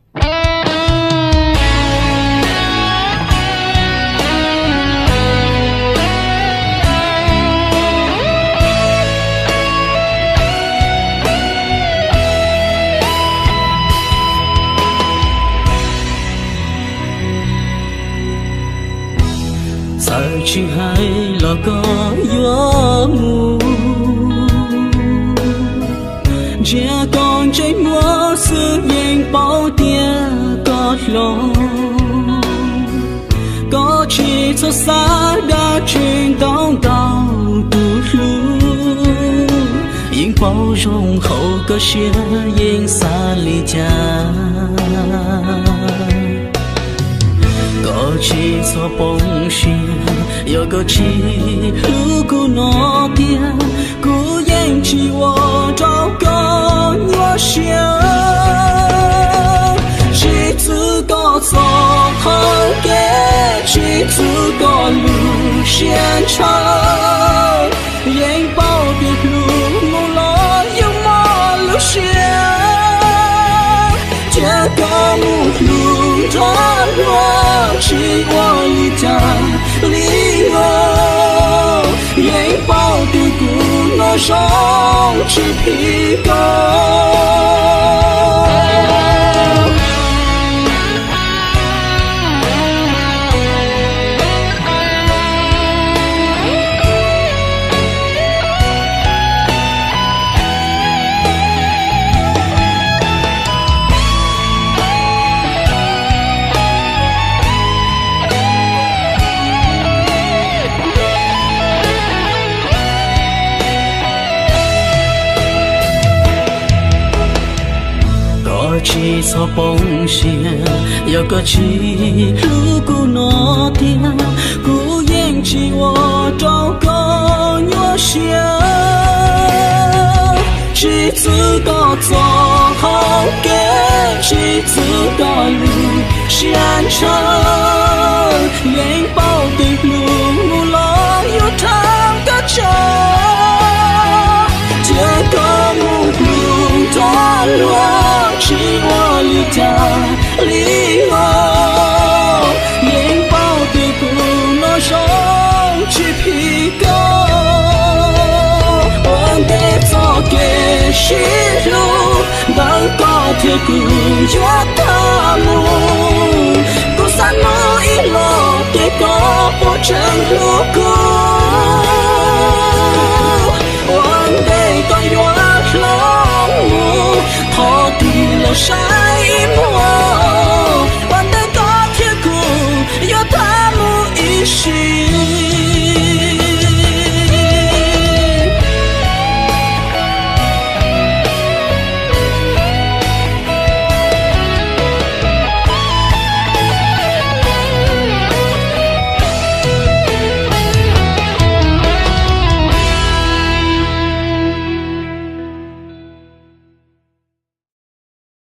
Txawm tsis hais los koj yuav mus, ntsia koj ntsej muag xwb yeej paub tias koj hlob. Koj tsis txhob xav dab tsi ntau ntau tus hlub, yeej paub zoo hauv koj siab yeej xav li cas. Koj tsis txhob poob siab, yog koj tsis hlub kuv no tiag, kuv yeej tsis ua rau koj nyuaj siab. Tsis txwv koj txoj hau kev, tsis txwv koj lub siab ntshaw, yeej paub tias hlub mus los yuav muaj lub siab. Cia koj mus hlub nrog luag, tsis ua li cas li os, yeej paub tias kuv no zoo tsis phim koj. Koj tsis txhob poob siab, yog koj tsis hlub kuv no tiag, kuv yeej tsis ua rau koj nyuaj siab. Tsis txwv koj txoj hau kev, tsis txwv koj lub siab ntshaw, yeej paub tias hlub mus los yuav rhab koj tso. Cia koj mus hlub nrog luag, tsis ua li cas li os, yeej paub tias kuv no zoo tsis phim koj. Ua ntej txoj kev sib hlub ntawm koj thiab kuv yuav tag mus, kuv xav hnov ib los tias koj puas tseem hlub kuv. Ua ntej koj yuav hloov mus, thov tig los saib